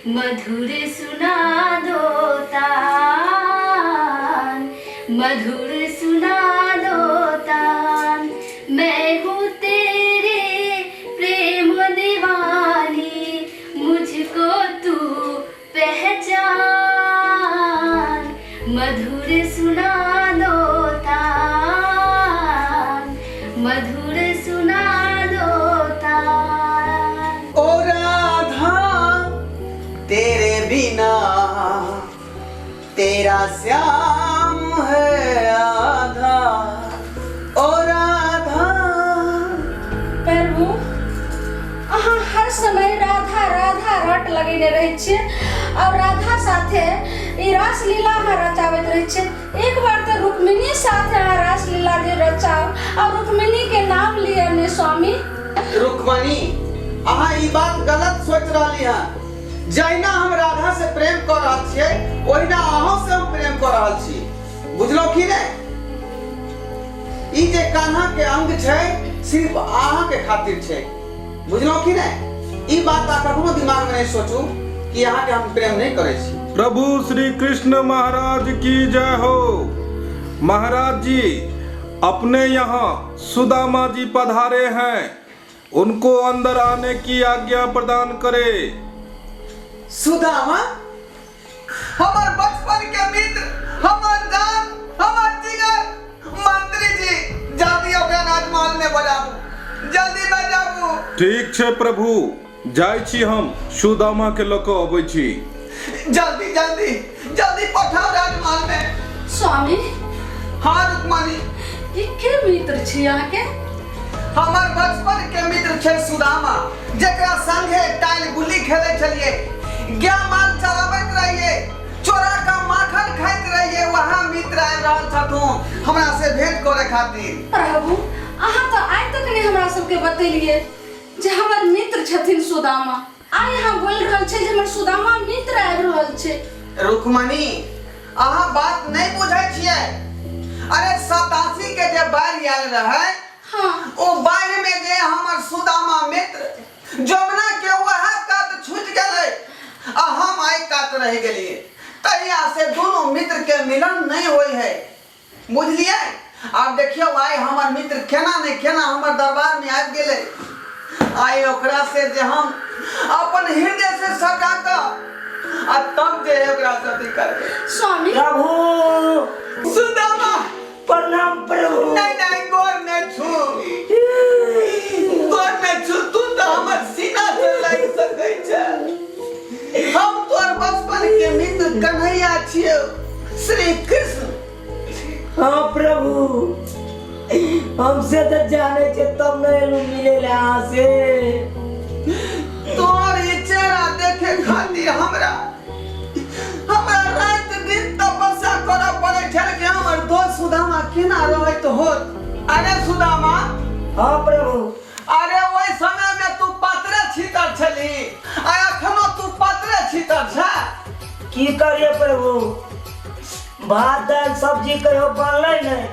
मधुर सुना दो तान, मधुर सुना दो तान। मैं हूँ तेरे प्रेम दीवानी, मुझको तू पहचान, मधुर सुना दो तान, मधुर सुना दो तान। ओ राधा तेरे बिना तेरा श्याम है आधा, ओ राधा। प्रभु, अहाँ हर समय राधा राधा रट लगेने रहै छियै और राधा साथे ई रासलीला अहाँ रचाबैत रहै छियै। एक बार तऽ रुक्मिणी साथे अहाँ रासलीला जे रचाउ और रुक्मिणी के नाम लिअ ने स्वामी। रुक्मणी, अहाँ ई बात गलत सोचि रहली हँ। जहिना हम राधा से प्रेम कऽ रहल छियै ओहिना अहूँ से हम प्रेम कऽ रहल छी, बुझलहुँ कि नहि? ई जे कान्हा के अंग छै सिर्फ अहाँ के खातिर छै, बुझलहुँ कि नहि? ई बात अहाँ कखनो दिमाग में नहीं सोचू कि अहाँ के हम प्रेम नहीं करै छी। प्रभु श्री कृष्ण महाराज की जय हो। महाराज जी, अपने यहाँ सुदामा जी पधारे हैं, उनको अंदर आने की आज्ञा प्रदान करे। सुदामा हमर बचपन के मित्र, हमर जान, हमर जिगर। मंत्री जी, जल्दी ओकरा राजमहल में बजाबू, जल्दी बजाबू। ठीक छै प्रभु, जाइ छी हम सुदामा के लऽ कऽ अबै छी। जल्दी जल्दी जल्दी पठाओ राजमहल में। स्वामी। हाँ रुक्मणी। ई के मित्र छी अहाँके? हमर बचपन के मित्र छै सुदामा, जेकरा संगे टाइल गुल्ली खेलै छलियै, गाय माल चराबैत रहियै, चोरा का माखन खाइत रहियै। वहाँ मित्र आबि रहल छथुन हमरा से भेंट करे खातिर। प्रभु, अहाँ तऽ आइ तक नहि हमरा सबके बतेलियै जे हमर मित्र छथिन सुदामा। आइ अहाँ बोलि रहल छै जे हमर सुदामा मित्र आबि रहल छै। रुक्मणी, अहाँ बात नहि बुझै छियै। अरे 87 के जे बाढ़ि आयल रहै, ओ बाढ़ि में जे हमर सुदामा मित्र जमुना के वएह कात छूटि गेलै आ हम आइ कात रहि गेलियै। तहिया से दुनू मित्र के मिलन नहि होइ है, बुझलियै? आब देखियौ आइ हमर मित्र केना ने केना हमर दरबार में आबि गेलै। आइ ओकरा से जे हम अपन हृदय से सटा कऽ आ तब जे है ओकरा से अथी करबै। स्वामी। प्रभु। सुदामा। प्रणाम प्रभु। नहीं नहीं, गोर नहीं छू, गोर नहीं छू। तू तो हमर सीना से लग सकै छै। हम तोर बचपन के मित्र कन्हैया छियौ, श्री कृष्ण। हाँ प्रभु, हमसे तो जाने छे तब न एलू मिले ले अहाँ से। तोर ई चेहरा देखे खातिर हमरा हमरा राति दिन तपस्या करऽ पड़ै छल कि हमर दोस्त सुदामा केना रहैत होत। अरे सुदामा। हाँ प्रभु। अरे ओहि समय में तू पात्रे छीतर छली आ अखनो तू पात्रे छीतर छै। की करिए प्रभु, भात दालि सब्जी कहियो बनलै नहि।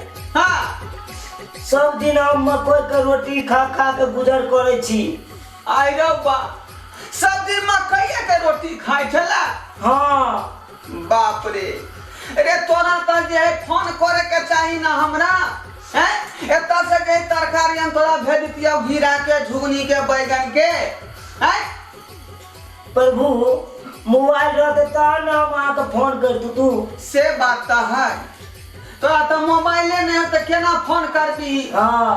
सब दिन हम मकई के रोटी खा खा के गुजर करै छी। आइ रौ बा, सब दिन मकइए के रोटी खाइ छला? हाँ। बाप रे, रे तोरा तऽ जे है फोन करे के चाही ना हमरा, हैं? एतऽ से जे तरकारी हम तोरा भेज दितियौ घिरा के, झुगनी के, बैगन के, हैं? प्रभु, मोबाइल रहते तहन ने हम अहाँके फोन करतू तू। से बात तऽ है, तोरा तऽ मोबाइले नहि हो तऽ केना फोन करबी?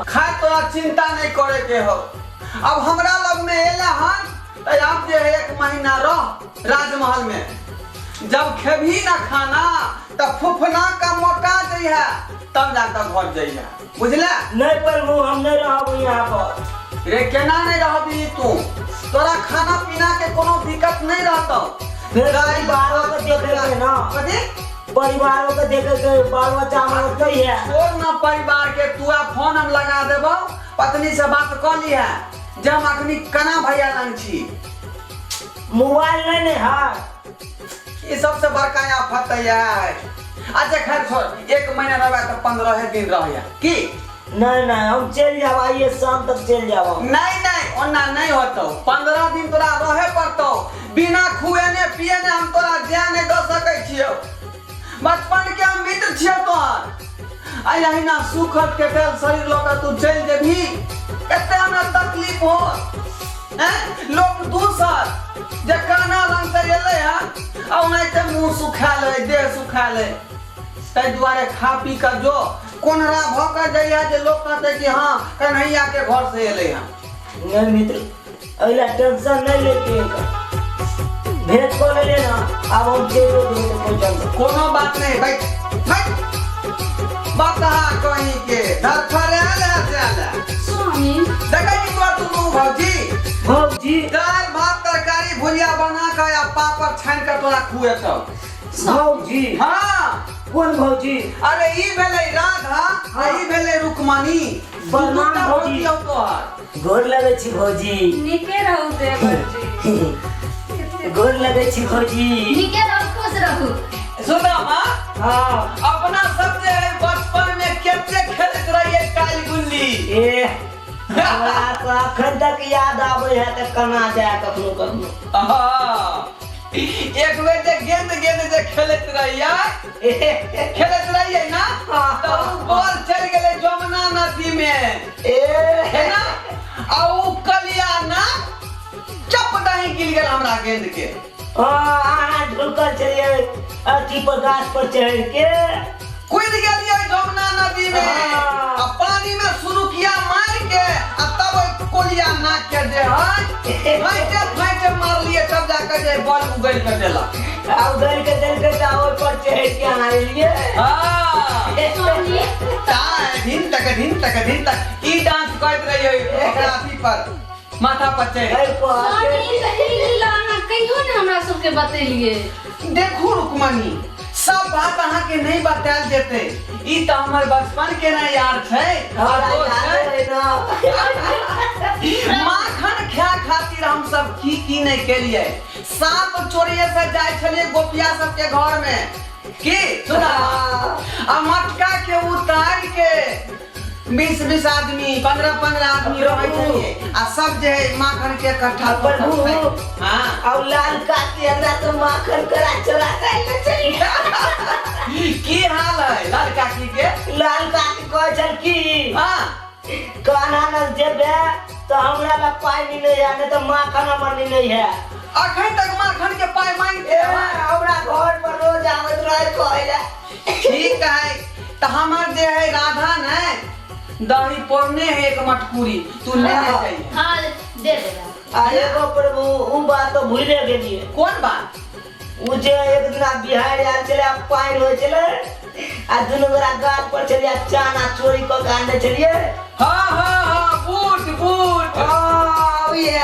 खाय तोरा चिंता नहीं करे के हो। अब हमरा लग में एला हन तऽ आब जे है 1 महीना रह राजमहल में, जब खेबही ना खाना तऽ फुफना का मोटा जइहा, तब जाकर घर जइहा, बुझला? नहीं प्रभु, हम नहीं रहब यहाँ पर। रे केना नहीं रहबी तू? तोरा खाना पीना के कोनो दिक्कत नहीं रहतौ। फिर परिवारों के देखे के ना। कथी? परिवारों के देखे के, बाल बच्चा हमारा ओतै है। छोड़ ना परिवार के, तू आ फोन हम लगा देबौ, पत्नी से बात कऽ लिहे जे हम अखनी केना भैया लंग छी। मोबाइल नहीं ने है। ई सबसे बड़का आफत तऽ इएह है। अच्छा खैर छोड़, 1 महीना रहबै तऽ 15 दिन रहैया की? नहीं नहीं, हम चल जाब, आइए शाम तक चल जाब हम। नहीं नहीं, ओना नहीं होतौ, 15 दिन तोरा रहे पड़तौ, बिना खुएने पियने हम तोरा जाय नहि दऽ सकै छियौ बचपन के हम मित्र छियौ तोहर आ अहिना सुखल केटल शरीर लऽ कऽ तू चलि जेबही कते हमरा तकलीफ हो हैं लोक दूसर जे काना लंग से एलै हन आ ओनाहिते मुँह सुखायल है देह सुखायल है ताहि दुआरे खा पी कऽ जो कोनरा भऽ कऽ जइहे जे लोक कहतै कि हँ कन्हैया के घर से एलै हन नहीं मित्र एहि टेंशन नहीं लेते भेंट कऽ लेलियै ना आब हम चलि जेबै तऽ कोइ टेंशन कोनो बात नहीं बैठ बैठ बतहा कहीं के धरफड़ायल है चल स्वामी देखै छी तोहर दुनू भौजी भौजी दालि भात तरकारी भुजिया बना कऽ आ पापड़ छानि कऽ तोरा खुएतौ भौजी हाँ कोन भौजी अरे ई भेलै राधा आ ई भेलै रुक्मणी प्रणाम दुनूटा भौजी। भौजी हौ तोहर गोर लगै छी भौजी नीके रहू देवर जी गोर लगै छी भौजी नीके रहू खुश रहू सुना माँ हाँ अपना सब जे है बचपन में कते खेलैत रहिए काल गुल्ली ए हमरा तऽ अखन तक याद आबै है तऽ कना जाय कखनो कखनो हाँ। एक बेर जे गेंद गेंद जे खेलैत रहिए खेलैत रहिए ना तऽ उ बॉल चलि गेलै जमुना नदी में ए है ना आ उ कलिया ना चप दही गिर गेल हमरा गेंद के हाँ अहाँ ढुकल छलियै अथी पर गाछ पर चढ़ि के कूद गेलियै जमुना नदी में हाँ। आ पानी में सुरुकिया मार के आ तब ओहि कोलिया नाक के जे है फाइटे फाइटे मारलियै तब जाके जे बॉल उगल के देलक आ उगल के देलकै तऽ ओहि पर चढ़ि के अहाँ एलियै हाँ स्वामी ता धिन तक धिन तक धिन तक ई डांस करैत रहियै ओकरा अथी पर माथा पर चढ़ि एहि पर स्वामी तऽ ई लीला अहाँ कहियो ने हमरा सबके बतेलियै देखू रुक्मणी सब बात अहाँके नहि बतायल जेतै ई तऽ हमर बचपन के ने यार छै आ हमरा दोस्त याद छै। अइ ना। माखन खाय खातिर हम सब की की नहि केलियै साँप चोरिये से जाइ छलियै गोपिया सबके घर में की सुना आ मटका के उतार के 20 20 आदमी 15 15 आदमी रहै छलियै आ सब जे है माखन के इकट्ठा कऽ प्रभु। कऽ खाइ। हाँ और लाल काकी हमरा तो माखन करा चोरा के चली की हाल है लाल काकी के लाल काकी कहै छल की हाँ कान्हा न जेबे तो हमरा ला पाइ नहीं है नहीं तो माखन हमर नहीं है अखन तक माखन के पाइ मांगते ए, हमरा घर पर रोज आबैत रहे कहै ला ठीक है तो हमार जे है राधा ने दही पौने है एक मटकूरी तू लेने जाइए हाँ दे देगा आ एगो प्रभु उ बात तो भूले गेलिए कौन बात उ जे एक दिना बिहार आयल छलै आ पानि होइ छलै आ दुनू गोरा गाछ पर छलियै आ चाना चोरी कऽ के आनने छलियै हाँ हाँ हाँ बूट बूट हाँ, उहे।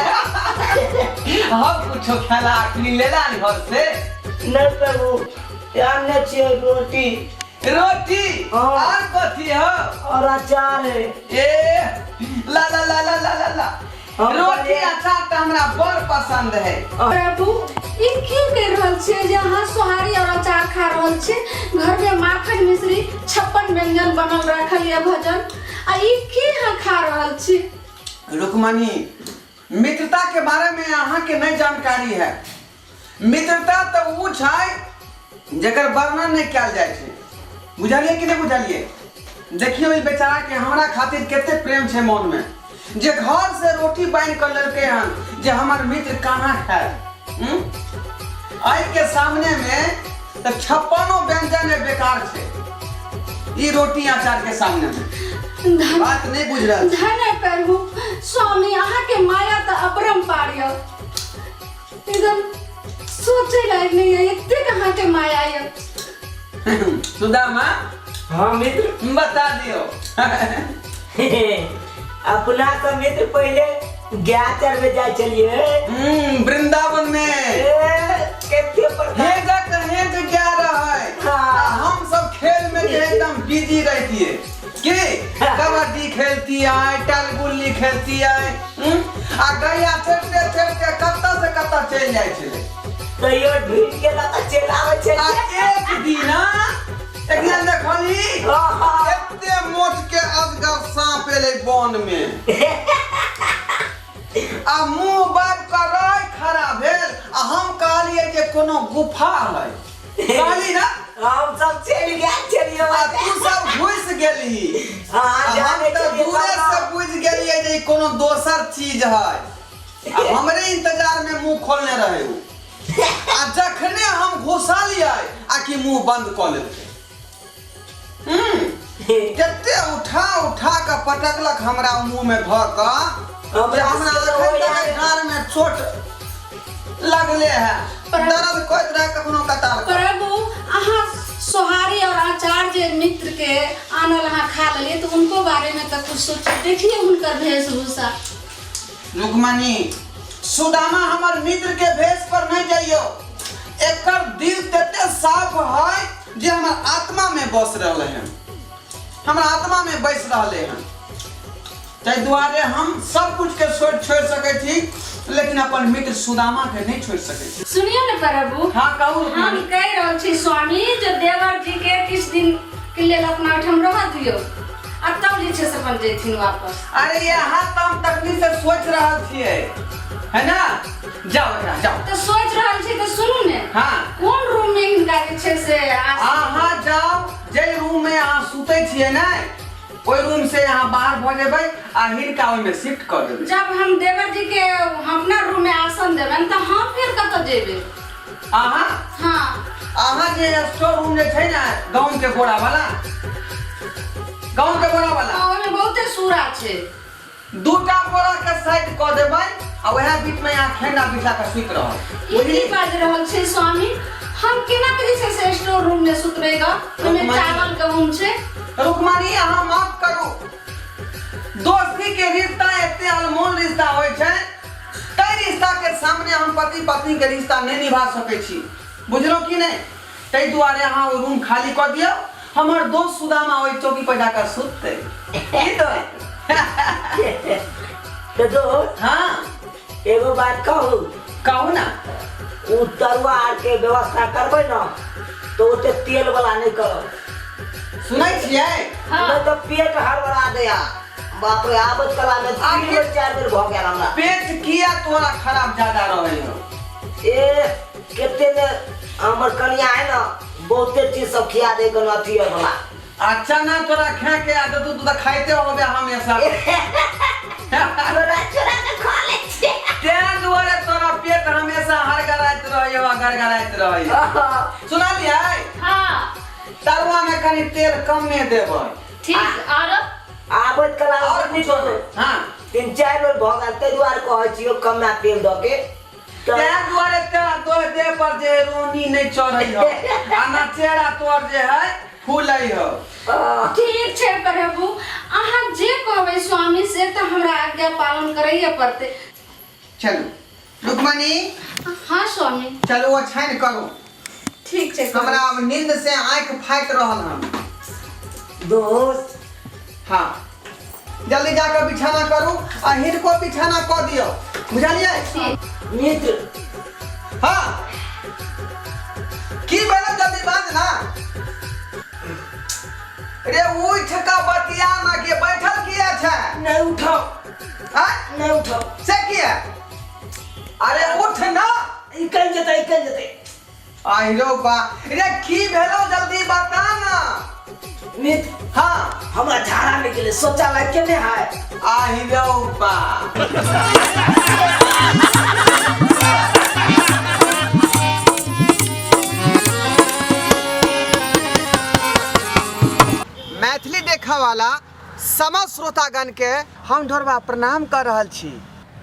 हम कुछो खेला अखनी लेला ने घर से नहि प्रभु आनने छियै रोटी रोटी हाँ। और कथी हो और अचार है ए ला ला ला ला ला ला ला हम रोटी कहलियै- अचार तऽ हमरा बड़ पसंद है प्रभु ई की करि रहल छियै जे अहाँ सोहारी और अचार खा रहल छियै घरमे माखन मिश्री 56 व्यंजन बनल राखल यऽ भोजन आ ई की अहाँ खा रहल छी रुक्मणी मित्रता के बारे में अहाँ के नहीं जानकारी है मित्रता तऽ उ छै जकर वर्णन नहि कयल जाइ छै बुझलियै कि नहि बुझलियै देखियौ ई बेचारा के हमरा खातिर कते प्रेम छै मन में जे घर से रोटी बान्हि कऽ लेलकै हन जे हमर मित्र कहाँ खायत हम्म? एहि के सामने में तऽ छप्पनो व्यंजन बेकार छै ई रोटी अचार के सामने में धन बात नहीं बुझ रहल छी। धन है प्रभु स्वामी अहाँके माया तऽ अपरम्पार यऽ एकदम सोचे लायक नहीं है एतेक अहाँके माया यऽ सुदामा हाँ मित्र बता दियो अपना सब मित्र पहले गाय चरबे जाय छलिए वृंदावन में ए कते प्रकार हेजक हेज क्या रहे हाँ। आ हम सब खेल में जे एकदम बिजी रहतिए की कबड्डी खेलती है टल गुल्ली खेलती है आ गैया चढ़ते चढ़ते कत्ता से कत्ता चलि जाइ छलै तैयो ढूंढ के लऽ कऽ चलि आबै आ छलिए एक दिना एक दिन देखली हाँ। एते मोट के अजगर सांप एलै वन में आ मुंह बाबि कऽ राय खड़ा भेल आ हम कहलियै जे कोनो गुफा है कहली ना। हम सब चलि गेल छलियै। आ तू सब घुसि गेलही। हाँ, आ हम जाने तऽ छलियै दूरे बाबा। से बुझि गेलियै जे ई कोनो दोसर चीज है आ हमरे इंतजार में मुंह खोलने रहे उ। आ जखने हम घुसलियै आ कि मुंह बंद कऽ लेलकै। कते उठा उठा कऽ पटकलक हमरा मुंह में धऽ कऽ जे हमरा अखन तक डाँड़ में चोट लगले है, दर्द करैत रहे कखनो कतार। प्रभु, अहाँ सोहारी और अचार जे मित्र के आनल अहाँ खा लेलिए तो उनको बारे में तो कुछ सोच देखिए हुनकर वेशभूषा। रुक्मणी, सुदामा हमर मित्र के भेष पर नहीं जाइयो। एकर दिल तते साफ है जे हमर आत्मा में बस रहले हैं, हमर आत्मा में बस रहले हैं। ताहि दुआरे हम सब कुछ के छोड़ छोड़ सकै छी, लेकिन अपन मित्र सुदामा के नहीं छोड़ सकै छी। सुनियो ने प्रभु। हाँ कहू। हम कह रहल छी स्वामी जे देवर जी के किछु दिन के लेल अपना ओहिठाम रह दियौ आ तब जे छै से अपन जैथिन वापस। अरे यहाँ तऽ हम तखनी से सोच रहल छियै है ना, जाओ एकरा जाओ। तऽ सोच रहल छी तऽ सुनू ने। हाँ। कोन रूम में हिनका जे छै से अहाँ जाओ, जे रूम में अहाँ सुतै छियै ने ओहि रूम से अहाँ बाहर भऽ जेबै आ हिनका ओहिमे शिफ्ट कऽ देबै। जब हम देवर जी के अपना रूम में आसन देबनि तऽ हम फेर कतऽ जेबै? अहाँ? हाँ। अहाँ जे स्टोर रूम जे छै ने गहूँम के बोरा वाला, गहूँम के बोरा वाला, हाँ, ओहिमे बहुते सूरा छै। दूटा बोरा के साइड कऽ देबै आ वएह बीच में अहाँ खेना बिछा कऽ सुति रहब। ई की बाजि रहल छै स्वामी? हम केना के जे छै से स्टोर रूम में सुतबै ग? ओहिमे चावल गहूँम छै। रुक्मणी, अहाँ माफ करू, दोस्ती के रिश्ता एते अनमोल रिश्ता होइ छै, ताहि रिश्ता के सामने हम पति पत्नी के रिश्ता नहि निभा सकै छी, बुझलहुँ कि नहि? ताहि दुआरे अहाँ ओ रूम खाली कऽ दियौ, हमर दोस्त सुदामा ओहि चौकी पर जाकऽ सुततै। की दोस्त? तऽ दोस्त। हाँ। एगो बात कहू? कहू ना। ओ तरुआ आर के व्यवस्था करबै ने तऽ ओते तेल वाला नहि करब। सुनै छियै? हाँ। नहि तऽ पेट हड़बड़ा दैया। बाप रे, आबैत कला में 3 बेर 4 बेर भऽ गेल हमरा। पेट किया तोरा खराब ज्यादा रहै हौ? ए कते ने हमर कनिया है ने बहुते चीज सब खिया दे कोनो अथी वाला। अच्छा ना तोरा खा के आदत, तू तऽ खाइते होबे हमेशा। चोरा चोरा के खा ले छियै। तें दुआरे तोरा पेट हमेशा हड़गड़ाइत रहै हौ आ गड़गड़ाइत रहै हौ। सुनलियै? हाँ। तरुआ में कनि तेल कमे देबै। ठीक, आरो? आबैत कला और कुछो नहि। हाँ। 3-4 बेर भऽ गेल, ताहि दुआरे कहै छियौ कमे तेल दऽ के। तें दुआरे तेरा तोर देह पर जे रोनी नहि चढ़ै हौ आ ना चेहरा तोर जे है फूलै हौ। ठीक छै प्रभु, अहाँ जे कहबै स्वामी से तऽ हमरा आज्ञा पालन करैए पड़तै। चलू रुक्मणी। हाँ स्वामी। चलू ओछाइन करू। ठीक छै। हमरा आब नींद से आँखि फाटि रहल हन। दोस्त। हाँ जल्दी जाकर बिछाना करू आ हिनको बिछाना कऽ दियौ, बुझलियै? मित्र। हाँ की भेलै? जल्दी बाज ना रे, उठ कऽ बतिया ना, के बैठल किया छै? नहीं उठाओ। आँय? नहीं उठाओ। से किया? अरे उठ ना। ई कहि जेतै, ई कहि जेतै। आहिरो बा रे, की भेलो जल्दी बता ना। मित्र। हाँ। हमरा झाड़ा में गेलै, शौचालय केने है? आहिरो बा। मैथिली देखऽ वाला समस्त श्रोतागण के हम ढोरबा प्रणाम कर रहल छी।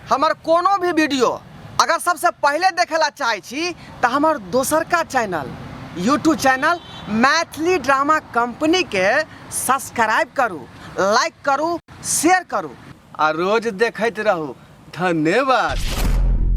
हमर कोनो भी वीडियो अगर सबसे पहले देखे ला चाहे छी तऽ हमर दोसरका channel YouTube channel Maithili drama company के सब्सक्राइब करू, लाइक करू, शेयर करू आ रोज देखैत रहू। धन्यवाद।